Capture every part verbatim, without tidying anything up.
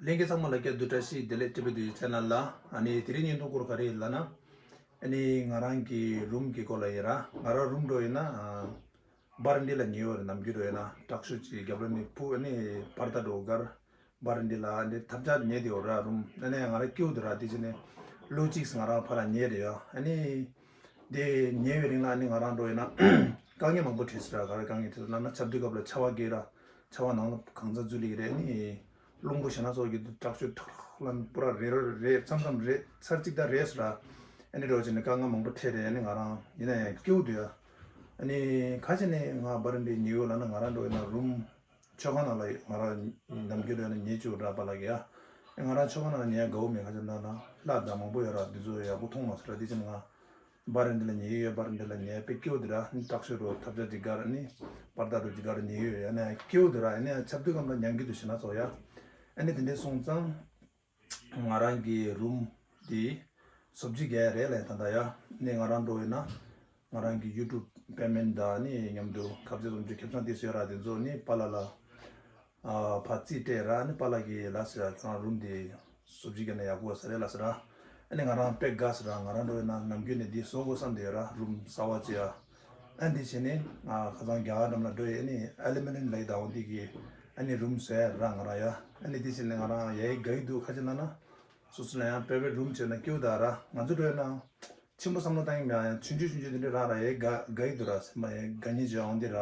ལྷན་རྒྱས་ཚང་མ་ལ་སྐྱབས་འགྲོ་བཀྲ་ཤིས་བདེ་ལེགས། ཊི་བི་དུས་ཆེ་ནལ་ལ། ཨ་ནི་དེ་རིང་བརྙན་ཐུང་སྐོར་ག་རེ་ཡིན་ལབ་ན། ཨ་ནི་ང་རང་གི་རུམ་གྱི་སྐོར་ལ་ཡིན་ར། ང་རང་རུམ་འགྲོ་ཡིན་ན། ཨ། བར་འདི་ལ་ཉལ་ཡོད་རེད། ནམ་རྒྱུན་འགྲོ་ཡིན་ན་དྲག་ཤུགས་ཀྱི་རྒྱབ་ལ་ནི་ཕུ་ཨ་ནི་བར་ད་འགྲོ་གར། བར་འདི་ལ་འདི་ཐབ་ཆག་ཉལ་དེ་ཡོད་ར་རུམ། ཨ་ནི་ང་རང་སྐྱིད་པོ་འདུག་ར། དེ་བྱས་ནས་ལོ་གཅིག་ང་རང་ཕར་ལ་ཉལ་རེད་ཡ། ཨ་ནི། དེ་ཉལ་བའི་རིང་ལ་ནི་ང་རང་འགྲོ་ཡིན་ན། དཀའ་ངལ་མང་པོ་འཕྲད་སྲིད་ར། ག་རེ་དཀའ་ངལ་འཕྲད་སྲིད་ལབ་ན། ཆར་དུས་སྐབས་ལ་ཆར་པ་རྒྱག་ར། ཆར་པ་ནང་ལ་གང་ཚ་འཛུལ་ལེ་རེད། ནི་རླུང་བུ་ཞེ་ན་ཚོགས་ཀྱི་དྲག་ཤུགས་ཐག་ལམ་པུ་ར་རེ་རེ་རེ་མཚམས་མཚམས་རེ་ཚར་གཅིག་ད་རེས་ར། ཨ་ནི་འགྲོ་བྱས་ནས་དཀའ་ངལ་མང་པོ་འཕྲད་རེད། ཨ་ནི་ང་རང་ཡིན་ན་ཡང་སྐྱིད་པོ་འདུག་ཡ། ཨ་ནི་ཁ་ཅིག་ནས་ང་བར་འདི་ཉལ་ཡོད་ལབ་ན། ང་རང་འགྲོ་ཡིན་ན་རུམ། མཆོད་ཁང་ནང་ལ་ང་རང་ནམ་རྒྱུན་ཡོད་ན་ཉལ་བཅུག་ར་པཱ་ལགས་ཀྱིས་ཡ། ང་རང་མཆོད་ཁང་ནང་ལ་ཉལ་དགའ་བོ་མེད། ཁ་ཅིག་ན་ན་ལྷ་དང་མང་པོ་ཡོད་ར། འདི་ཚོ་ཡག་པོ་མཐོང་མ་སོང་ར། དེ་བྱས་ནས་ང་བར་འདི་ལ་ཉལ་ཡོད། བར་འདི་ལ་ཉལ་དཔེ་སྐྱིད་པོ་འདུག་ར། ནི་དྲག་ཤོས་རོ་ཐབ་ཆག་ཅིག་གར་ནི་པར་ད་རུ་ཅིག་གར་ཉལ་ཡོད་ཡ། ནི་སྐྱིད་པོ་འདུག་ར། ནི་ཆར་དུས་སྐབས་ལ་ཉལ་གི་འདུག་ཞེ་ན་ཚོགས་ཡ། ཨ་ནི་དེ་འདྲས་སོང་ཙང་། ང་རང་གི་རུམ་དེ་བཟོ་བཅོས་རྒྱག་ཡ་རེད་ལབ་ཡིན། ད་ལྟ་ཡ་ནི་ང་རང་འགྲོ་ཡིན་ན། ང་རང་གི་ཡུ་ཊུབ་པེ་མེན་ཊི་དང་ནི་མཉམ་དུ་ཁ་ཟས་བཟོ་བཅོས་ཁེ་བཟང་དེ་བཟོས་ར། དེ་ཚོ་ནི་པཱ་ལགས་ལ་ཨ་ཕར་རྩིས་སྤྲད་ར། ནི་པཱ་ལགས་ཀྱིས་ལབ་ཟེར་ར། ཁྱོད་རང་རུམ་དེ་བཟོ་བཅོས་རྒྱག་ན་ཡག་པོ་ཟེར་རེད་ལབ་ཟེར་ར། ཨ་ནི་ང་རང་དཔེ་དགའ་ཟེར་ར། ང་རང་འགྲོ་ཡིན་ན་ནམ་རྒྱུན་ནས་འདི་བཟོ་དགོས་བསམ་བསྡད་ཡོད་ར། རུམ་གསར་པ་ཅིག་ཡ། ཨ་འདི་བྱས་ནས་ང་ཁ་སང་རྒྱ་གར་འགྲམ་ལ་འགྲོ་ཡས་ནི་ཨ་ལུ་མི་ནམ་ལབ་ཡས་ད་འོ་འདི་གི་ཨ་ནི་རུམ་བཟོ་ཡ་ར་ང་རང་ཡ། ཨ་ནི་འདི་བྱས་ནས་ང་རང་ཡ་ཡི་དགའ་ཡི་འདུག་ཁ་ཅིག་ན་ན། སོ་སོ་ལ་ཡང་དཔེ་དཔེ་རུམ་བྱས་ན་སྐྱིད་པོ་ད་ར། ང་ཚོ་འགྲོ་ཡས་ན་ཆེན་པོ་བསམ་བློ་བཏང་གི་མེད། ཡང་ཆུང་ཆུང་ཆུང་ཆུང་འདི་འདྲ་རག་ར། ཡ་དགའ་དགའ་ཡི་འདུག་ར། སེམས་པ་ཡ་དགའ་ཉེ་བྱས་འོང་འདི་ར།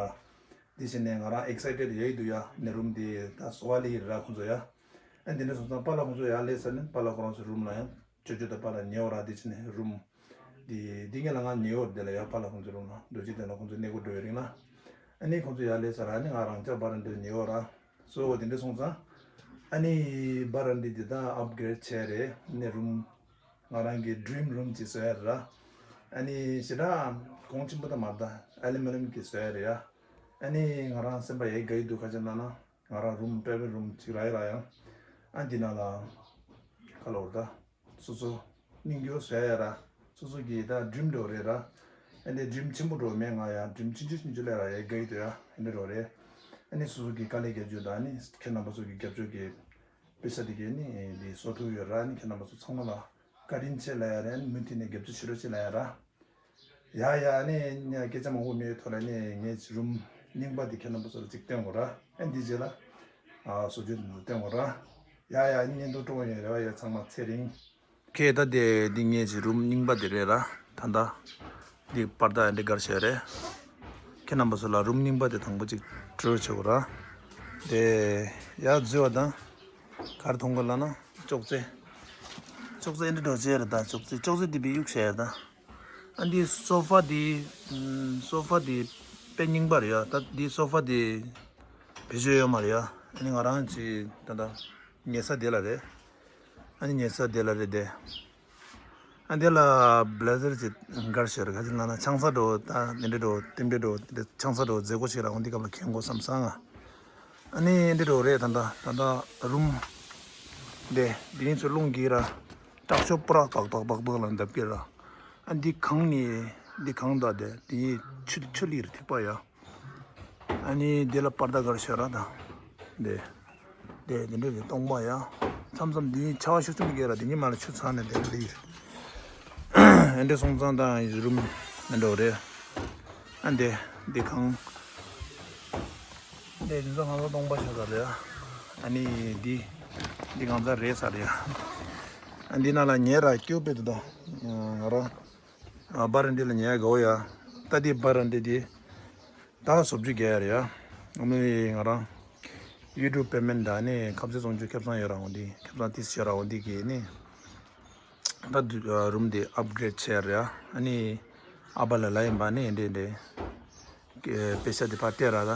འདི་བྱས་ནས་ང་རང་ཨེག་སའི་ཊེཌ་ཡ་ཡི་འདུག་ཡ། ནི་རུམ་འདི་ད་བཟོ་བ་ལི་ཡི་ར་ཁོང་ཚོ་ཡ། ཨ་འདི་འདྲ་སོང་ཙང་པཱ་ལགས་ཁོང་ཚོ་ཡ་ལས་ས་ནི་པཱ་ལགས་ཁོ་རང་ཚོ་རུམ་ལ་ཡང་ཅོ་ཅོ་དང་པཱ་ལགས་ཉལ་བ་ར། འདི་བྱས་ནས་རུམ་འདི་འདི་ངེད་ལ་ང་ཉལ་བ་འདི་ལ་ཡ། པཱ་ལགས་ཁོང་ཚོ་རུམ་ལ་རྡོ་རྗེ་གདན་ལ་ཁོང་ཚོ་གནས་སྐོར་འགྲོ་བའི་རིང་ལ། ཨ་ནི་ཁོང་ཚོ་ཡ་ལས་ས་ར། ཨ་ནི་ང་རང་ཅག་པར་འདི་ཉལ་བ་ར། སོ་འོ་དེ་འདྲ་སོང་ཙང་། ཨ་ནི་བར་འདི་འདི་ད་ཨབ་གྷི་རེཌ་བྱས་རེད། ནི་རུམ་ང་རང་གི་ཌི་རིམ་རུམ་ཅིག་བཟོ་ཡ་ར། ཨ་ནི་ཞེ་དྲག་གོང་ཆེན་པོ་ད་མ་རེད། ད་ཨ་ལུ་མི་ནམ་གི་བཟོ་ཡ་རེད་ཡ། ཨ་ནི་ང་རང་སེམས་པ་ཡ་དགའ་ཡི་འདུག་ཁ་ཅིག་ན་ན། ང་རང་རུམ་པེ་བེ་རུམ་ཅིག་རག་ཡ་ར་ཡ། ཨ་འདི་ནང་ལ་ཁ་ལོ་ར་ད། སོ་སོ་སྙིང་རྗེ་བཟོ་ཡ་ར། སོ་སོ་གི་ད་ཌི་རིམ་འགྲོ་རེད་ར། ཨ་ནི་ཌི་རིམ་ཆེན་པོ་འགྲོ་མེད་ང་ཡ། ཌི་རིམ་ཆུང་ཆུང་ཆུང་ཆུང་ལས་ར་ཡ་དགའ་ཡི་འདུག་ཡ། ཨ་ནི་འགྲོ་རེད། ཨ་ནི་སོ་སོ་གི་དཀའ་ལས་རྒྱབ་རྒྱུ་དང་ནི་ཁྱེད་རྣམ་པ་ཚོ་གི་རྒྱབ་སྐྱོར་གི་པེ་ས་དེ་གས་ནི་འདི་བཟོ་ཐུབ་ཡོད་ར། ནི་ཁྱེད་རྣམ་པ་ཚོ་ཚང་མ་ལ་བཀའ་དྲིན་ཆེ་ལབ་ཡ་ར། ཨ་ནི་མུ་མཐུད་ནས་རྒྱབ་སྐྱོར་བྱེད་རོགས་བྱེད་ལབ་ཡ་ར། ཡ་ཡ། ཨ་ནི་སྐད་ཆ་མང་པོ་མེད་ཐོག་ལ་ནི་ངས་རུམ་རྙིང་པ་འདི་ཁྱེད་རྣམ་པ་ཚོ་ལ་ཅིག་སྟོན་དགོས་ར། ཨ་འདི་རྗེས་ལ་ཨ་བཟོ་བཅོས་འདི་ཚོ་སྟོན་དགོས་ར། ཡ་ཡ། ཨ་ནི་བརྙན་ཐུང་སྤྲོ་བོ་ཡོད་རེད་བ་ཡ། ཚང་མ་ཚེ་རིང་། ཁྱེད་ད་དེ་འདི་ངས་རུམ་རྙིང་པ་འདི་རེད་ར། ད་ད་འདི་པར་ད་འདི་གར་བྱས་རེད། ཁྱེད་རྣམ་པ་ཚོ་ལ་རུམ་རྙིང་པ་འདི་དང་པོ་ཅིག་སྤྲོད་བྱེད་དགོས་ར། དེ་ཡ་འཛུལ་བ་དང་གར་མཐོང་གི་ལ་ན་ཅོག་ཙེ། ཅོག་ཙེ་འདི་འགྲོ་བྱས་རེད། ད་ཅོག་ཙེ་ཅོག་ཙེ་འདི་བི་གཡུག་བྱས་རེད་ད། ཨ་འདི་སོ་ཕ་འདི། ཨམ། སོ་ཕ་འདི་དཔེ་རྙིང་པ་རེད་ཡ། ད་འདི་སོ་ཕ་འདི་བེད་སྤྱོད་ཡོད་མ་རེད་ཡ། ཨ་ནི་ང་རང་གི་ད་ལྟ་ཉལ་ས་དེ་ལ་རེད། ཨ་ནི་ཉལ་ས་དེ་ལ་རེད་དེ། ཨ་འདི་ལ་བི་ལེ་ཛར་ཅིག་འགར་བྱས་རེད། ག་ཅི་ལབ་ན་ཆང་ས་འགྲོ་ད་འདི་འདྲ་འགྲོ་དེ་འདྲ་འགྲོ་དེ་འདྲ་ཆང་ས་འགྲོ་མཛད་སྒོ་ཞིག་ར་འོང་འདི་སྐབས་ལ་གྱོན་དགོས་བསམ་སོང་ང་། ཨ་ནི་འདི་འགྲོ་རེད། ད་ལྟ་ད་ལྟ་རུམ་དེ་འདི་ཡིན་ཚོ་རླུང་གིས་ར། དྲག་ཤོས་པུ་ར་བག་བག་བག་བག་ལ་འདབ་ཀྱི་ར། ཨ་འདི་གང་ནི་འདི་གང་ད་དེ་འདི་ཆུ་ཆུ་ལིར་ཐིགས་པ་ཡ། ཨ་ནི་འདི་ལ་པར་ད་གར་ཤོར་ར་ད། དེ་དེ་དེ་འདྲ་དེ་སྟོང་པ་ཡ། མཚམས་མཚམས་འདི་ཆར་པ་ཤུགས་ཆེན་པོ་རྒྱག་ར། དེ་ཉི་མ་ལ་ཆུ་ཚང་ནས་དེ་ལིར། ཨ་འདྲ་སོང་ཙང་ད་རུམ་འདྲ་བོ་རེད། ཨ་འདི་འདི་གང་། འདི་འདི་ཚོ་ང་ཚོ་སྟོང་པ་ཤོར་ད་རེད། ཨ་ནི་འདི་འདི་གང་ཚ་རེད་ས་རེད། ཨ་འདི་ནང་ལ་ཉལ་ར་སྐྱོ་པེ་དུ་དང་ང་རང་བར་འདི་ལ་ཉལ་དགའ་བོ་ཡ། ད་འདི་བར་འདི་འདི་ད་བཟོ་བཅོས་རྒྱག་ཡ་རེད་ཡ། ཨ་ནི་ང་རང་ཡུ་ཊུབ་པེ་མེན་ཊི་དང་ནི་ཁ་ཟས་བཟོ་བཅོས་ཁེ་བཟང་ཡོད་ར་འོང་འདི་ཁེ་བཟང་ཏིས་ཡོད་ར་འོང་འདི་གི་ནི། ད་རུམ་དེ་ཨབ་གྷི་རེཌ་བྱས་རེད་ཡ། ཨ་ནི་ཨ་ཕ་ལ་ལབ་ཡིན་པ་ནི་འདྲེ་འདྲེ། པེ་ས་དེ་ཕར་སྟེར་ར་ད།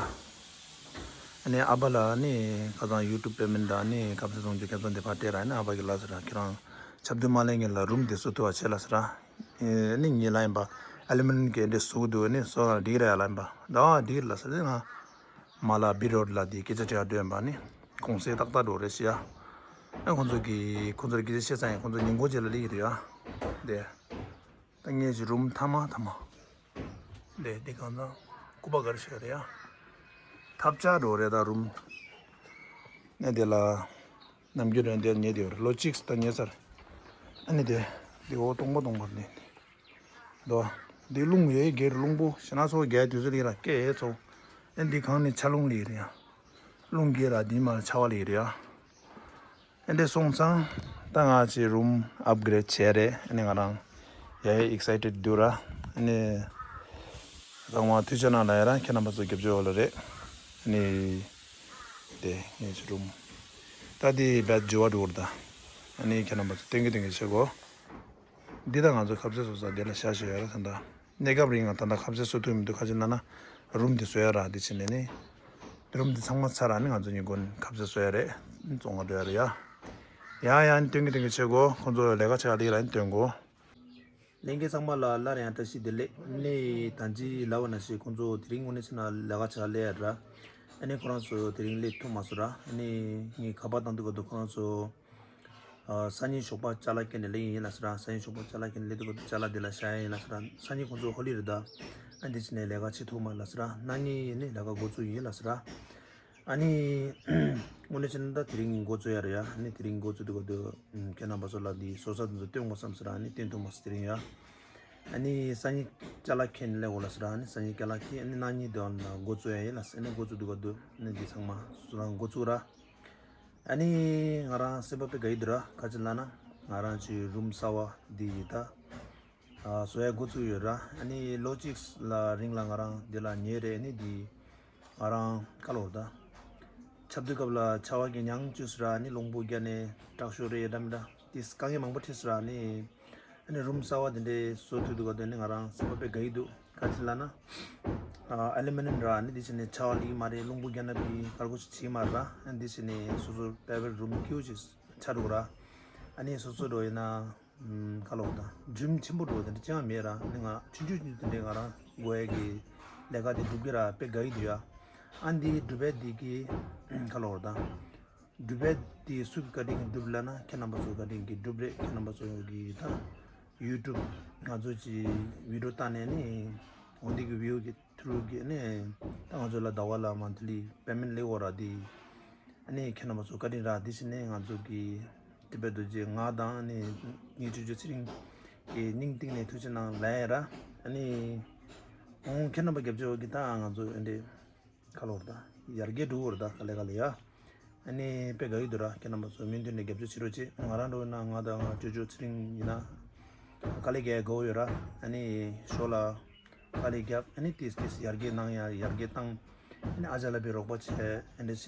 ཨ་ནི་ཨ་ཕ་ལ་ནི་ཁ་སང་ཡུ་ཊུབ་པེ་མེན་ཊི་དང་ནི་ཁ་ཟས་བཟོ་བཅོས་ཁེ་བཟང་དེ་ཕར་སྟེར་ར། ཨ་ནི་ཨ་ཕ་གིས་ལབ་ཟེར་ར། ཁྱེད་རང་ཆར་དུས་མ་ལེན་གིན་ལ་རུམ་དེ་བཟོ་ཐུབ་པ་བྱེད་ལ་ཟེར་ར། ཨ་ནི་ངས་ལབ་ཡིན་པ་ཨ་ལུ་མི་ནམ་གི་འདྲེ་བཟོ་གི་འདུག་ཨ་ནི་བཟོ་ར་འགྲིག་ར་ཡ་ལབ་ཡིན་པ། ད་འགྲིག་ར་ལ་ཟེར་ང་། མ་ལ་བི་རོད་ལ་དེ་སྐད་ཆ་དྲི་ཡ་འདོད་པ་ནི་གོང་གསལ་ཏག་ཏག་འགྲོ་རེད་ཤི་ཡ། ཨ་ཁོང་ཚོ་གི་ཁོང་ཚོར་སྐད་ཆ་བཤད་ས་ཡིན། ཁོང་ཚོ་ཉིན་གུང་རྗེས་ལ་སླེབས་ཀྱི་རེད་ཡ། དེ་ད་ངས་ཀྱི་རུམ་ཐ་མ་ཐ་མ་དེ་དེ་གང་ཚང་སྐུ་པ་གར་ཤི་རེད་ཡ། ཐབས་ཆག་འགྲོ་རེད་ད་རུམ་ནས་དེ་ལ། ནམ་རྒྱུན་རང་དེར་ཉལ་དེ་བར་ལོ་གཅིག་ད་ཉལ་ཚར། ཨ་ནི་དེ། དེ་འོ་སྟོང་པ་སྟོང་པར་ནི། དོ། འདི་རླུང་ཡོད་སྒེར་རླུང་པོ་ཞེ་ན་ཚོ་རྒྱལ་དུས་ཚོད་ལི་ར་སྐད་ཚོ། ཨ་འདི་གང་ནི་ཆ་རླུང་ལི་རེད་ཡ། རླུང་སྒེར་ར་འདི་མར་ཆ་བ་ལི་རེད་ཡ། ཨ་འདི་སོང་ཙང་། ད་ང་ཅི་རུམ་ཨབ་གྷི་རེད་བྱས་རེད། ཨ་ནི་ང་རང་ཡ་ཡ་ཨེག་སའི་ཊེཌ་འདུག་ར། ཨ་ནི་རང་དབང་ཐུགས་ཆེ་གནང་ལ་ཡ་ར་ཁྱེད་རྣམ་པ་ཚོ་རྒྱབ་སྐྱོར་ལ་རེད། ཨ་ནི་དེ་ངས་ཅི་རུམ་ད་དེ་བད་འཇུ་བ་འགྲོ་བར་ད། ཨ་ནི་ཁྱེད་རྣམ་པ་ཚོ་སྟོན་གི་སྟོན་གི་བྱེད་གོ། འདི་ད་ང་ཚོ་ཁ་ཟས་བཟོ་ས་འདི་ལ་ཤ་ཞོ་ཡ་ར་ད་ད། གནས་སྐབས་རིང་ང་ད་ལྟ་ཁ་ཟས་བཟོ་ཐུབ་མི་འདུག་ཁ་ཅིག་ན་ན་རུམ་འདི་བཟོ་ཡ་ར་འདི་ཕྱིན་ནས་ནི། རུམ་འདི་ཚང་མ་ཚར་ར་ནི་ང་ཚོ་ཉིན་གུང་ཁ་ཟས་བཟོ་ཡ་རེད། བཙོང་ག་འགྲོ་ཡ་རེད་ཡ། ཡ་ཡ་ནི་སྟོན་གི་སྟོན་གི་བྱེད་གོ། ཁོང་ཚོ་ལས་ཀ་བྱེད་ག་ལི་ར་ནི་སྟོན་གོ། ལྷན་རྒྱས་ཚང་མ་ལ་སླར་ཡང་བཀྲ་ཤིས་བདེ་ལེགས། ནི་ད་ཅི་ལབ་པ་ནང་བཞིན་ཁོང་ཚོ་དེ་རིང་དངོས་གནས་བྱས་ན་ལས་ཀ་བྱེད་ག་སླེབས་ཡ་ར། ཨ་ནི་ཁོ་རང་ཚོ་དེ་རིང་སླེབས་ཐུབ་མ་སོང་ར། ཨ་ནི་ངས་ཁ་པར་བཏང་དུས་སྐབས་དུ་ཁོ་རང་ཚོ། ཨ་སང་ཉིན་ཞོགས་པ་ཅ་ལག་སྐྱེལ་ནས་སླེབས་ཡིན་ལ་ཟེར་ར། སང་ཉིན་ཞོགས་པ་ཅ་ལག་སྐྱེལ་ནས་སླེབས་དུས་སྐབས་དུ་ཅ་ལག་འདི་ལ་བཞག་ཡ་ཡིན་ལ་ཟེར་ར། སང་ཉིན་ཁོང་ཚོ་ཧོ་ལི་རེད་ད། ཨ་འདི་ཕྱིན་ནས་ལས་ཀ་བྱེད་ཐུབ་མ་ལ་ཟེར་ར། གནངས་ཉིན་ཡིན་ནི་ལས་ཀ་འགོ་བཙུགས་ཡིན་ལ་ཟེར་ར། ཨ་ནི། དངོས་གནས་བྱས་ན་ད་དེ་རིང་འགོ་བཙུགས་ཡ་རེད་ཡ། ཨ་ནི་དེ་རིང་འགོ་བཙུགས་དུས་སྐབས་དུ་ཁྱེད་རྣམ་པ་ཚོ་ལ་འདི་བཟོ་ས་དེ་ཚོ་སྟོན་དགོས་བསམ་ཟེར་ར། ཨ་ནི་སྟོན་ཐུབ་མ་སོང་དེ་རིང་ཡ། ཨ་ནི་སང་ཉིན་ཅ་ལག་ཁྱེར་ནས་སླེབས་དགོས་ལ་ཟེར་ར། ཨ་ནི་སང་ཉིན་ཅ་ལག་ཁྱེར་ཨ་ནི་གནངས་ཉིན་དེ་བ་ལ་འགོ་བཙུགས་ཡ་ཡིན་ལ་ཟེར། ཨ་ནི་འགོ་བཙུགས་དུས་སྐབས་དུ་ཨ་ནི་འདི་ཚང་མ་སུ་རང་འགོ་བཙུགས་ར། ཨ་ནི་ང་རང་སེམས་པ་དཔེ་དགའ་ཡི་འདུག་ར། ག་ཅི་ལབ་ན་ང་རང་ཅིག་རུམ་གསར་བ་འདི་ཡི་ད་ཨ་བཟོ་ཡ་འགོ་བཙུགས་ཡོད་ར། ཨ་ནི་ལོ་གཅིག་ལ་རིང་ལ་ང་རང་འདི་ལ་ཉལ་རེད། ཨ་ནི་འདི་ང་རང་ཀ་ལོར་ད་ཆབ་དུས་སྐབས་ལ་ཆར་པ་གི་མྱང་བཅུག་སི་ར། ཨ་ནི་རླུང་བུ་བརྒྱབ་ནས་སྐྲག་ཤོས་རེད་འདྲ་མི་འདྲ་དེ་དཀའ་ངལ་མང་པོ་འཕྲད་སི་ར། ཨ་ནི་ཨ་ནི་རུམ་གསར་བ་དེ་འདྲའི་བཟོ་ཐུབ་འདུག་ག་དེ་ནི་ང་རང་སེམས་པ་དཔེ་དགའ་ཡི་འདུག་ག་ཅི་ལབ་ན། ཨ་ཨ་ལུ་མི་ནམ་ར། ཨ་ནི་དེ་བྱས་ནས་ཆར་པ་ལུག་མ་རེད། རླུང་བུ་བརྒྱབ་ན་པི་ཀར་ཀོ་ཅིག་བྱེད་མ་ར། ཨ་ནི་དེ་བྱས་ནས་སོ་སོ་པེ་རེ་ཊི་རུམ་སྐྱིད་པོ་ཅིག་ཆགས་འདུག་ར། ཨ་ནི་སོ་སོ་འགྲོ་ཡིན་ན་ཨམ་ཀ་ལོ་ད་ཌི་རིམ་ཆེན་པོ་འགྲོ་དེ་འདྲ་ཅང་མེད་ར། ཨ་ནི་ང་ཆུང་ཆུང་ཆུང་དེ་འདྲའི་ང་རང་དགོས་ཡ་གི་ལས་ཀ་དེ་སྒྲུབ་ཀྱི་ར་དཔེ་དགའ་ཡི་འདུག་ཡ། ཨ་ནི་དེ་སྒྲུབ་པའི་དེ་གི་ཀ་ལོ་ད། སྒྲུབ་པ་དེ་སུ་གི་བཀའ་དྲིན་གྱིས་སྒྲུབ་ལབ་ན་ཁྱེད་རྣམ་པ་ཚོའི་བཀའ་དྲིན་གྱིས་སྒྲུབ་རེད། ཁྱེད་རྣམ་པ་ཚོ་གི་ད་ཡུ་ཊུབ་ང་ཚོ་གི་བི་ཌི་ཡོ་བཏང་ནས་ནི་འོ་འདི་གི་བིའུ་གི་ཐུ་རུ་གི་ནི་ད་ང་ཚོ་ལ་ཟླ་བ་ལ་མན་ཐི་ལི་པེ་མེན་ཊི་སླེབས་ཡོད་ར། དེ་ཨ་ནི་ཁྱེད་རྣམ་པ་ཚོ་བཀའ་དྲིན་ར། དེ་བཞིན་ནི་ང་ཚོ་གི་ཊི་བེཊ་རྡོ་རྗེ་ང་དང་ནི་ངའི་ཅོ་ཅོ་ཚེ་རིང་གི་སྙིང་གཏིང་ནས་ཐུགས་རྗེ་གནང་ལབ་ཡ་ར། ཨ་ནི་འོ་ཁྱེད་རྣམ་པ་རྒྱབ་སྐྱོར་གི་ད་ང་ཚོ་ཨ་འདྲས། ཁ་ལོ་ར་ད། ཡར་རྒྱས་འགྲོ་གི་རེད་ད། ག་ལེ་ག་ལེ་ཡ། ཨ་ནི་དཔེ་དགའ་ཡི་འདུག་ར། ཁྱེད་རྣམ་པ་ཚོ་མུ་མཐུད་ནས་རྒྱབ་སྐྱོར་བྱེད་རོགས་བྱེད། ང་རང་འགྲོ་ན་ང་དང་ང་ཅོ་ཅོ་ཚེ་རིང་ཡིན་ན། དཀའ་ལས་རྒྱག་དགའ་བོ་ཡོད་ར། ཨ་ནི་ཞོར་ལ་དཀའ་ལས་རྒྱབ། ཨ་ནི་ཏིས་ཏིས་ཡར་རྒྱས་གནང་ཡ་ཡར་རྒྱས་བཏང་། ཨ་ནི་ཨ་ཅག་ལགས་པའི་རོགས་པ་བྱས། ཨ་འདྲ་བྱས།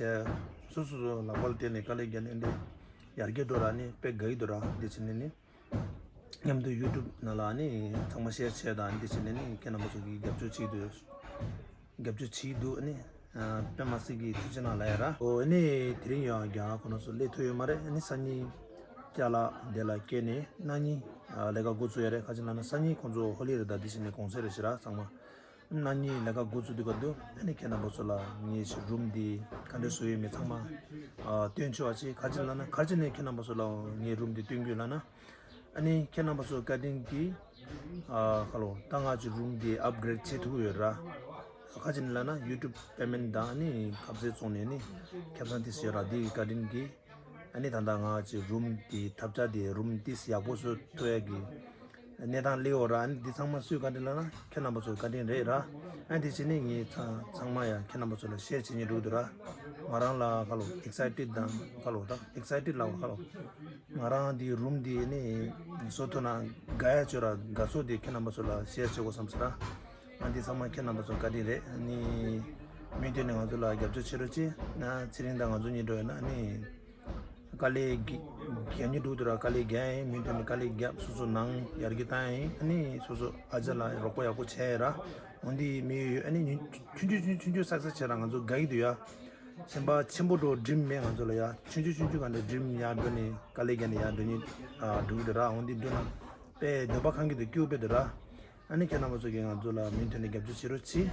སོ་སོ་སོ་ལག་པ་ལ་བརྟེན་ནས་དཀའ་ལས་རྒྱབ་ནས་ཨ་འདྲ་ཡར་རྒྱས་འགྲོ་ར། ཨ་ནི་དཔེ་དགའ་ཡི་འདུག་ར། འདི་བྱས་ནས་ནི། མཉམ་དུ་ཡུ་ཊུབ་ནང་ལ་ནི་ཚང་མ་ཤེར་བྱས་དང་འདི་བྱས་ནས་ནི་ཁྱེད་རྣམ་པ་ཚོ་གིས་རྒྱབ་སྐྱོར་བྱེད་ཀྱི་འདུག་རྒྱབ་སྐྱོར་བྱེད་ཀྱི་འདུག་ནི་ཨ་དཔེ་མ་སྲིད་ཀྱི་ཐུགས་རྗེ་གནང་ལབ་ཡ་ར། ཨོ་ནི་དེ་རིང་ཡང་རྒྱ་གར་ཁོ་ན་ཚོ་སླེབས་ཐུབ་ཡོད་མ་རེད། ནི་སང་ཉིན་ཅ་ལག་འདི་ལ་སྐྱེལ་ནས་གནངས་ཉིན་ཨ་ལས་ཀ་འགོ་བཙུགས་ཡ་རེད། ག་ཅི་ལབ་ན་སང་ཉིན་ཁོང་ཚོ་ཧོ་ལི་རེད་ད། འདི་བྱས་ནས་གུང་སེང་རེད་ཤག་ར་ཚང་མ། གནངས་ཉིན་ལས་ཀ་འགོ་བཙུགས་དུས་སྐབས་དུ་ཨ་ནི་ཁྱེད་རྣམ་པ་ཚོ་ལ་ངའི་ཅིག་རུམ་འདི་ག་འདྲ་བཟོས་ཡོད་མེད་ཚང་མ་ཨ་སྟོན་ཆོག་པ་ཅིག་ག་ཅི་ལབ་ན། ག་ཅི་ནས་ཁྱེད་རྣམ་པ་ཚོ་ལ་ངའི་རུམ་འདི་སྟོན་རྒྱུ་ལབ་ན། ཨ་ནི་ཁྱེད་རྣམ་པ་ཚོ་བཀའ་དྲིན་གྱིས་ཨ་ཁ་ལོ་ད་ང་ཅིག་རུམ་འདི་ཨབ་གྷི་རེཌ་བྱེད་ཐུབ་ཀྱི་ཡོད་ར། ག་ཅི་ནས་ལབ་ན་ཡུ་ཊུབ་པེ་མེན་ཊི་དང་ནི་ཁ་ཟས་བཙོང་ནས་ནི་ཁེ་བཟང་ཏིས་ཡོད་ར། འདི་གི་བཀའ་དྲིན་གྱིས། ཨ་ནི་ད་ལྟ་ང་ཅིག་རུམ་དེ་ཐབས་ཆག་དེ་རུམ་ཏིས་ཡག་པོ་བཟོ་ཐུབ་ཡ་གི་གནས་སྟངས་སླེབས་ཡོད་ར། ཨ་ནི་འདི་ཚང་མ་སུའི་བཀའ་དྲིན་ལབ་ན་ཁྱེད་རྣམ་པ་ཚོའི་བཀའ་དྲིན་རེད་ར། ཨ་ནི་དེ་བྱས་ནས་ངས་ཚང་ཚང་མ་ཡང་ཁྱེད་རྣམ་པ་ཚོ་ལ་ཤེར་བྱེད་སྙིང་འདོད་འདུག་ར། ང་རང་ལ་ཁ་ལོ་ཨེག་སའི་ཊེཌ་དང་ཁ་ལོ་ད་ཨེག་སའི་ཊེཌ་ལབ་ཁ་ལོ། ང་རང་འདི་རུམ་འདི་ནི་བཟོ་ཐུབ་ན་དགའ་ཡ་ཅིག་ཡོད་ར། དགའ་ཚོར་དེ་ཁྱེད་རྣམ་པ་ཚོ་ལ་ཤེར་བྱེད་དགོས་བསམ་སོང་ར། ཨ་ནི་འདི་ཚང་མ་ཁྱེད་རྣམ་པ་ཚོའི་བཀའ་དྲིན་རེད། ཨ་ནི་མུ་མཐུད་ནས་ང་ཚོ་ལ་རྒྱབ་སྐྱོར་བྱེད་རོགས་བྱེད། ཨ་ཚེ་རིང་དང་ང་ཚོ་གཉིས་འགྲོ་ཡོད་ན་ཨ་ནི། དཀའ་ལས་རྒྱག་རྒྱག་མཁན་འདུག་དུ་ར། དཀའ་ལས་རྒྱག་ཡིན། མུ་མཐུད་ནས་དཀའ་ལས་རྒྱབ། སོ་སོ་ནང་ཡར་རྒྱས་བཏང་ཡིན། ཨ་ནི་སོ་སོ་ཨ་ཅག་ལ་རོགས་པ་ཡག་པོ་བྱས་ཡ་ར། འོན་ཏེ་མི་ཡོད་ཡོད་ཨ་ནི་ཉུང་ཆུང་ཆུང་ཆུང་ཆུང་སག་སེ་སི་བྱས་ར་ང་ཚོ་དགའ་གི་འདུག་ཡ། ཞེན་པ་ཆེན་པོ་འགྲོ་ཌི་རིམ་མེད་ང་ཚོ་ལ་ཡ། ཆུང་ཆུང་ཆུང་ཆུང་ག་འདྲ་ཌི་རིམ་ཡར་འགྲོ་ནས་དཀའ་ལས་རྒྱག་ནས་ཡར་འགྲོ་ནས་འགྲོ་གི་འདུག་ར། འོན་ཏེ་འགྲོ་ན་དཔེ་འདོད་པ་ཁེངས་ཀྱི་འདུག་སྐྱིད་པོ་དཔེ་འདུག་ར། ཨ་ནི་ཁྱེད་རྣམ་པ་ཚོ་གིས་ང་ཚོ་ལ་མུ་མཐུད་ནས་རྒྱབ་སྐྱོར་བྱེད་རོགས་གྱིས།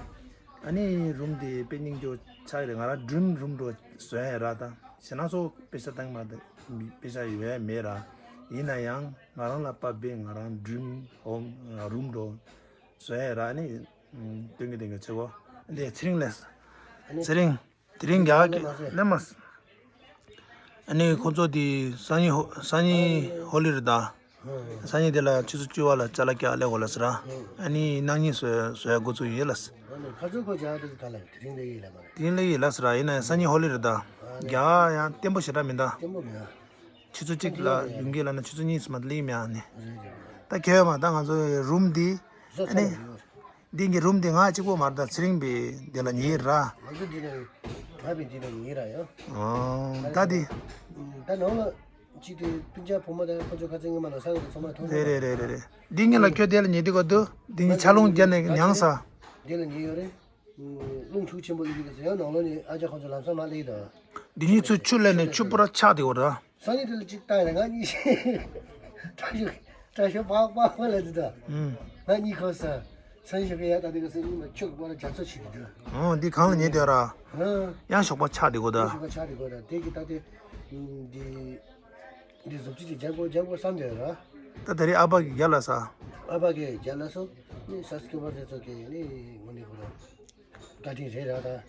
ཨ་ནི་རུམ་དེ་དཔེ་སྙིང་རྗེ་ཆགས་ཀྱི་རེད། ང་རང་ཌི་རིམ་རུམ་འགྲོ་བཟོ་ཡ་ར། ད་ཞེ་ན་སོ་པེ་ཤ་བཏང་མ་ད་པེ་ཤ་ཡོད་ཡ་མེད་ར། ཡིན་ན་ཡང་ང་རང་ལ་བབས་པའི་ང་རང་ཌི་རིམ་ཧོམ་རུམ་འགྲོ་བཟོ་ཡ་ར། ཨ་ནི་སྟོན་གི་སྟོན་གི་བྱེད་གོ། ལས་ཚེ་རིང་ལས། ཚེ་རིང་། དེ་རིང་རྒྱ་གི་ལེ་མ་སི། ཨ་ནི་ཁོ་ཚོ་དེ་སང་ཉིན་ཧོ་སང་ཉིན་ཧོ་ལི་རེད་ད། སང་ཉིན་དེ་ལ་ཆུ་ཚོད་བཅུ་པ་ལ་ཅ་ལག་རྒྱག་སླེབས་དགོས་ལབ་ཟེར། ཨ་ནི་གནངས་ཉིན་བཟོ་བཟོ་ཡ་འགོ་ཚུགས་ཡིན་ལབ་ཟེར། ཨ་ནི་ཁ་ཚོན་ཁོ་རྒྱག་དེ་ག་ལ་དེ་རིང་ལས་ཡིན་ལབ་མ་རེད། དེ་རིང་ལས་ཡིན་ལབ་ཟེར། ཡིན་ན་ཡང་སང་ཉིན་ཧོ་ལི་རེད་ད། རྒྱག་ཡང་བརྟན་པོ་ཞེ་དྲག་མིན་ད། བརྟན་པོ་མིན་ཨ། ཆུ་ཚོད་གཅིག་ལ་ཡོང་གི་ལབ་ན་ཆུ་ཚོད་གཉིས་སུ་མ་ལས་མེད་ཨ་ནི། རེད་རེད་རེད། ད་ཁྱོད་མ་ད་ང་ཚོ་རུམ་འདི་བཟོ་ཨ་ཚར་ནི་ཡོད། འདི་གི་རུམ་འདི་ང་གཅིག་པོ་མ་རེད་ད། ཚེ་རིང་པའི་འདི་ལ་ཉེ་ར། ང་ཚོ་འདི་ནས་ང་བའི་འདི་ནས་ཉེ་ར་ཡོད། ཨོ་ད་འདི། ད་ནང་ལ་ཅི་སྟེ་སྤུན་ཀྱག་བུ་མོ་དང་ཁོ་ཚོ་ཁ་ཚན་ངོ་མ་ལ་ས་ངོ་ཚང་མ་མཐོང་རེད་རེད་རེད་རེད་རེད། འདི་ངེད་ལ་ཁྱོད་འདི་ལ་ཉེ་འདི་གོ་འདུག་འདི་ངེད་ཆ་ལུང་བརྒྱབ་ནས་མྱངས་ས། འདི་ལ་ཉེ་ཡོད་རེད། རླུང་འཁྲུག་ཆེན་པོ་སླེབས་ཀྱི་ཟེར་ཡང་ནང་ལོགས་ནས་ཨ་ཅག་ཁོང་ཚོ་ལམ་སང་མར་སླེབས་དང་། འདི་གཉིས་ཚུར་ཆུ་སླེབས་ནས་ཆུ་པུ་ར་ཆག་དེ་འོ་ར། སང་ཉིན་དེ་ལ་གཅིག་བཏང་ཡིན་ན་ང་གཉིས་ཤེས། དྲག་ཤོས་དྲག་ཤོས་པག་པག་པག་ལ་འདི་དང་། ཨུམ། ང་གཉིས་ཁོ་ས། སང་ཉིན་ཞོགས་ཀས་ཡར་ད་དེ་ག་སང་ཉིན་མ་ཆུ་གི་པུ་ར་རྒྱ་མཚོ་ཆེ་དེ་དང་། ཨོ་འདི་གང་ལ་ཉེ་དེ་ར། ཨང་། ཡང་ཞོགས་པ་ཆག་དེ་གོ་ད། ཞོགས་པ་ཆག་དེ་གོ་ད་དེ་གི་ད་དེ། འདི། འདི་བཟོ་བཅོས་ཅིག་རྒྱག་དགོས་རྒྱག་དགོས་བསམ་བསྡད་ཡོད་ར། ད་དེ་རིང་ཨ་ཕ་གིས་རྒྱག་ལ་ས། ཨ་ཕ་གིས་རྒྱག་ལ་སོང་། ནི་སབ་སི་ཀེ་རའི་བར་དེ་ཚོ་གིས་ནི་དངོས་གནས་ཁོ་རང་བཀའ་དྲིན་རེད་ར་ད།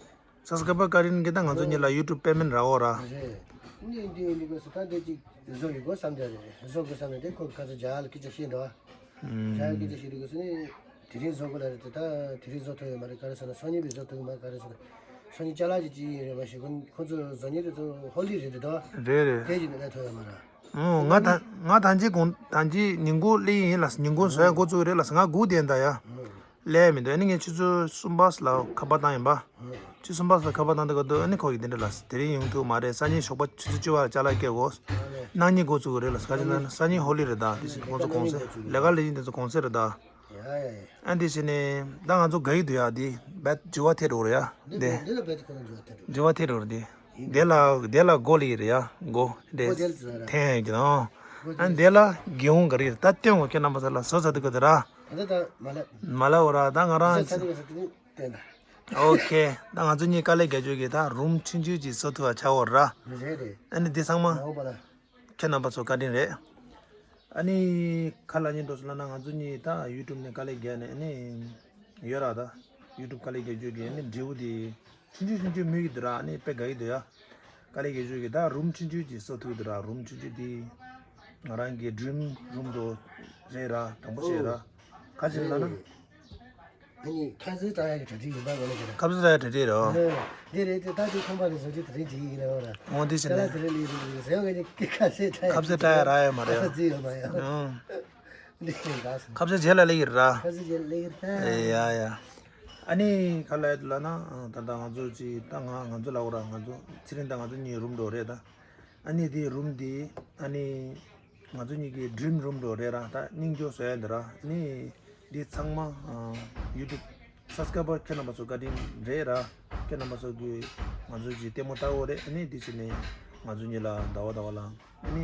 སབ་སི་ཀེ་རའི་བར་བཀའ་དྲིན་གྱིས་ད་ང་ཚོ་གཉིས་ལ་ཡུ་ཊུབ་པེ་མེན་ཊི་རག་འོ་ར། རེད། ནི་འདི་འདི་གོ་སོ་ད་འདི་ཅིག་བཟོ་ཡི་དགོས་བསམ་བསྡད་རེད། བཟོ་དགོས་བསམ་ནས་དེ་ཁོ་གི་ཁ་ཚོ་རྒྱག་ལ་སྐད་ཆ་བཤད་འདུག་ཨ། རྒྱག་སྐད་ཆ་བཤད་དུས་གོ་སོ་ནི། དེ་རིང་བཟོ་དགོས་ལ་རེད་དེ་ད་དེ་རིང་བཟོ་ཐུབ་ཡོད་མ་རེད། ག་རེ་ཟེར་ན་སང་ཉིན་པའི་བཟོ་ཐུབ་ཀྱི་མ་རེད། ག་རེ་ཟེར་ན་སང་ཉིན་ཅ་ལག་ཅིག་ཅིག་ཡིན་རེད་མ་ཤེས། ཁོ་ཁོ་ཚོ་བཟོ་མཁན་དེ་ཚོ་ཧོ་ལི་རེད་དེ་ད། རེད་རེད། དེ་ཅིག་ནས་ལས་ཐུབ་ཡོད་མ་རེད། ཨོ་ང་ད་ང་ད་ཅི་གོང་ད་ཅི་ཉིན་གུང་སླེབས་ཡིན་ལ་ཉིན་གུང་བཟོ་ཡ་འགོ་བཙུགས་རེད་ལ་ང་སྒུག་བསྡད་ད་ཡ། ཨོ། སླེབས་མི་འདུག་ཨ་ནི་ངས་ཆུ་ཚོད་གསུམ་པ་ལ་ཁ་པར་བཏང་ཡིན་པ། ཨོ། ཆུ་ཚོད་གསུམ་པ་ལ་ཁ་པར་བཏང་དུས་སྐབས་དུ་ཨ་ནི་ཁོ་གིས་དེ་འདྲ་ལ་དེ་རིང་ཡོང་ཐུབ་མ་རེད། སང་ཉིན་ཞོགས་པ་ཆུ་ཚོད་བཅུ་པ་ལ་ཅ་ལག་སྐྱེལ་དགོས། ཨ་ནི། གནངས་ཉིན་འགོ་བཙུགས་རེད་ལ་ག་ཅི་ན་སང་ཉིན་ཧོ་ལི་རེད་ད། དེ་བཞིན་ཁོང་ཚོ་གུང་སེང་ལས་ཀ་ལས་བཞིན་དེ་ཚོ་གུང་སེང་རེད་ད། ཡ་ཡ་ཡ། ཨ་འདི་བྱས་ནས་ད་ང་ཚོ་དགའ་ཡི་འདུག་ཡ། འདི་བེད་འགྱུར་བ་ཐེབས་འགྲོ་རེད་ཡ། འདི་འདི་འདི་ལ་བེད་ཁོ་རང་འགྱུར་བ་ཐེབས་འགྲོ། འགྱུར་བ་ཐེབས་འགྲོ་རེད་འདི། ཡིན་འདི་ལ་འདི་ལ་མགོ་ལ་ཡི་རེད་ཡ། མགོ་འདི་མགོ་འདི་ལ་འཐེན་ཡོད་ཀྱི་དང་། མགོ་ཨ་འདི་ལ་སྒེའུ་ཁུང་ག་རེ་ཡོད་ད་སྟོན་གོ་ཁྱེད་རྣམ་པ་ཚོ་ལ་བཟོ་ཚར་དུས་ག་དེ་ར། ད་ད་མ་ལབ། མ་ལབ་འོ་ར་ད་ང་རང་བཟོ་ཚར་དུས་ག་དེ་སྟོན་ད། ཨོ་ཁེ། ད་ང་ཚོ་གཉིས་དཀའ་ལས་རྒྱག་རྒྱུ་གི་ད་རུམ་ཆུང་ཆུང་ཅིག་བཟོ་ཐུབ་པ་ཆགས་འོ་ར། རེད་རེད། ཨ་ནི་འདི་ཚང་མ། མ་འོངས་པ་ལ། ཁྱེད་རྣམ་པ་ཚོ་བཀའ་དྲིན་རེད། ཨ་ནི་ཁ་ལ་ཉན་འགྲོ་སོང་ལབ་ན་ང་ཚོ་གཉིས་ད་ཡུ་ཊུབ་ནས་དཀའ་ལས་རྒྱག་ནས་ཨ་ནི་ཡོད་ར་ད། ཡུ་ཊུབ་དཀའ་ལས་རྒྱག་རྒྱུ་གི་ཨ་ནི་འབྲས་བུ་དེ་ཆུང་ཆུང་ཆུང་ཆུང་མོས་ཀྱི་འདུག་ར། ཨ་ནི་དཔེ་དགའ་གི་འདུག་ཡ། དཀའ་ལས་རྒྱག་རྒྱུ་གི་ད་རུམ་ཆུང་ཆུང་ཅིག་བཟོ་ཐུབ་འདུག་ར། རུམ་ཆུང་ཆུང་དེ་ང་རང་གི་ཌི་རིམ་རུམ་དུ་རེད་ར། དྲང་པོ་བཤད་ར། ག་ཅི་ལབ་ན། ཨ་ནི་ཁ་ཟས་བཏང་ཡག་གི་གྲ་སྒྲིག་ཡིན་པ་ངོ་ལ་ཁྱེད་ཁ་ཟས་བཏང་ཡག་གྲ་སྒྲིག་རེད་ཨ། འདི་རེད་དེ་ད་དུང་ཁང་པ་ནས་བཟོ་རྒྱུ་དེ་རིང་བྱེད་ཀྱི་ཡིན་ལ་ངོ་ལ། འོ་འདི་བྱས་ནས། ད་ལ་དེ་རིང་ལས་རིང་རིང་ཟེར་ཡོང་ངེད་ཀྱི་ཁ་ཟས་བཏང་ཡག་ཁ་ཟས་བཏང་ཡག་རག་ཡོད་མ་རེད་ཨ། ཁ་ཟས་ཡོད་མ་ཡོད། ཨང་། འདི་རིང་ད་སོང་། ཁ་ཟས་རྗེས་ལ་སླེབས་ཀྱི་རེད་ར། ཁ་ཟས་རྗེས་ལ་སླེབས་ཀྱི་རེད་ད། ཨེ་ཡ་ཡ། ཨ་ནི་ག་ལབ་ཡག་འདུག་ལབ་ན་ད་ལྟ་ང་ཚོ་ཅིག་ད་ང་ང་ཚོ་ལབ་དགོས་ར། ང་ཚོ་ཚེ་རིང་དང་ང་ཚོ་གཉིས་རུམ་འགྲོ་རེད་ད། ཨ་ནི་དེ་རུམ་དེ་ཨ་ནི་ང་ཚོ་གཉིས་ཀྱི་ཌི་རིམ་རུམ་འགྲོ་རེད་ར། ད་སྙིང་རྗེ་བཟོ་ཡག་འདི་ར། ཨ་ནི་འདི་ཚང་མ་ཡུ་ཊུབ་སབ་སི་ཀ་རའི་བར་ཁྱེད་རྣམ་པ་ཚོ་བཀའ་དྲིན་རེད་ར། ཁྱེད་རྣམ་པ་ཚོ་གིས་ང་ཚོ་གི་ལྟད་མོ་ལྟ་འོ་རེད། ཨ་ནི་འདི་བྱས་ནས་ང་ཚོ་གཉིས་ལ་ཟླ་བ་ཟླ་བ་ལ་ཨ་ནི་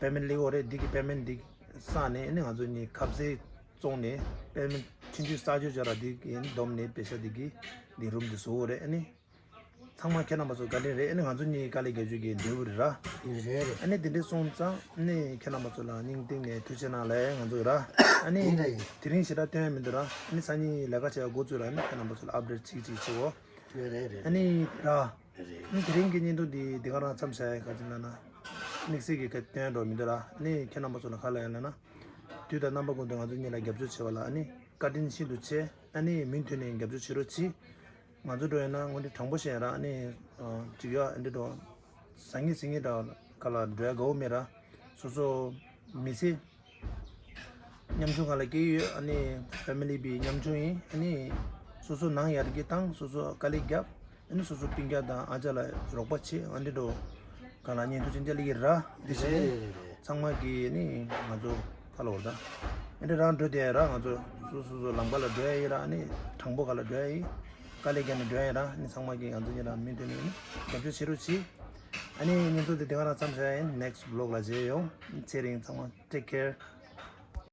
པེ་མེན་ཊི་སླེབས་འོ་རེད། འདི་གི་པེ་མེན་ཊི་འདི་བསགས་ནས་ཨ་ནི་ང་ཚོ་གཉིས་ཁ་ཟས་བཙོང་ནས་པེ་མེན་ཊི་ཆུང་ཆུང་བསགས་རྒྱུ་བྱས་ར། འདི་གི་ཨ་ནི་བསྡོམས་ནས་པེ་ཤ་འདི་གི་འདི་རུམ་འདི་བཟོ་འོ་རེད། ཨ་ནི། ཚང་མ་ཁྱེད་རྣམ་པ་ཚོ་བཀའ་དྲིན་རེད། ཨ་ནི་ང་ཚོ་གཉིས་དཀའ་ལས་རྒྱག་རྒྱུ་གི་འབྲས་བུ་རེད་ར། རེད་རེད། ཨ་ནི་དེ་འདྲས་སོང་ཙང་ཨ་ནི་ཁྱེད་རྣམ་པ་ཚོ་ལ་སྙིང་གཏིང་ནས་ཐུགས་རྗེ་གནང་ལབ་ཡག་ང་ཚོ་ཡོད་ར། ཨ་ནི་ཡིན་ད་ཡིན། དེ་རིང་ཞེ་དྲག་སྟོན་ཡག་མི་འདུག་ར། ཨ་ནི་སང་ཉིན་ལས་ཀ་བྱེད་ཡག་འགོ་བཙུགས་ར། ཨ་ནི་ཁྱེད་རྣམ་པ་ཚོ་ལ་ཨབ་ཌེཊ་ཅིག་ཅིག་བྱེད་འོ། རེད་རེད་རེད། ཨ་ནི་ར། རེད་རེད། ཨ་ནི་དེ་རིང་གི་བརྙན་ཐུང་འདི་འདི་ག་རང་མཚམས་བཞག་ཡག་ག་ཅི་ལབ་ན། དམིགས་བསལ་གྱི་ག་སྟོན་འགྲོ་མི་འདུག་ར། ཨ་ནི་ཁྱེད་རྣམ་པ་ཚོ་ལ་ག་ལབ་ཡག་ལབ་ན། དུས་དང་རྣམ་པ་ཀུན་ཏུ་ང་ཚོ་གཉིས་ལ་རྒྱབ་སྐྱོར་བྱེད་པ་ལ་ཨ་ནི་བཀའ་དྲིན་ཤིན་ཏུ་ཆེ། ཨ་ནི་མུ་མཐུད་ནས་རྒྱབ་སྐྱོར་བྱེད་རོགས་གྱིས། ང་ཚོ་འགྲོ་ཡིན་ན་དངོས་གནས་དྲང་པོ་བཤད་ཡིན་ར། ཨ་ནི་ཅིག་ཡ་ཨ་འདི་འགྲོ། ཟང་ངེ་ཟིང་ངེ་འདྲ་ག་ལ་འགྲོ་ཡག་དགའ་བོ་མེད་ར། སོ་སོ་མི་ཚེ་ཉམ་ཆུང་ག་ལ་སྐྱེལ་ཡོད། ཨ་ནི་ཕེ་མི་ལི་པའི་ཉམ་ཆུང་ཡིན། ཨ་ནི་སོ་སོ་ནང་ཡར་རྒྱས་བཏང་། སོ་སོ་དཀའ་ལས་རྒྱབ། ཨ་ནི་སོ་སོ་སྤུན་ཀྱག་དང་ཨ་ཅག་ལ་རོགས་པ་བྱེད། ཨ་འདི་འགྲོ་ག་ལ་བརྙན་ཐུང་ཅན་ཅ་ལི་ཡིན་ར། འདི་བྱས་ནས་རེད་རེད་རེད། ཚང་མ་གིས་ནི་ང་ཚོ་ཁ་ལོ་བར་ད་ཨ་འདྲ་རང་འགྲོ་བསྡད་ཡ་ར། ང་ཚོ་སོ་སོ་སོ་ལམ་ཁ་ལ་འགྲོ་ཡ་ཡིན་ར། ཨ་ནི་དྲང་པོ་ཁ་ལ་འགྲོ་ཡ་ཡིན། དཀའ་ལས་བརྒྱབ་ནས་འགྲོ་ཡ་ཡིན་ར། ཨ་ནི་ཚང་མ་གིས་ང་ཚོ་གཉིས་ལ་མུ་མཐུད་ནས་ནི་རྒྱབ་སྐྱོར་བྱེད་རོགས་གྱིས། ཨ་ནི་བརྙན་ཐུང་འདི་འདི་ག་རང་མཚམས་བཞག་ཡིན། ནེག་སི་ཊི་བི་ལོག་ལ་མཇལ་ཡོང་། ཚེ་རིང་། ཚང་མ་ཊེག་ཀེར།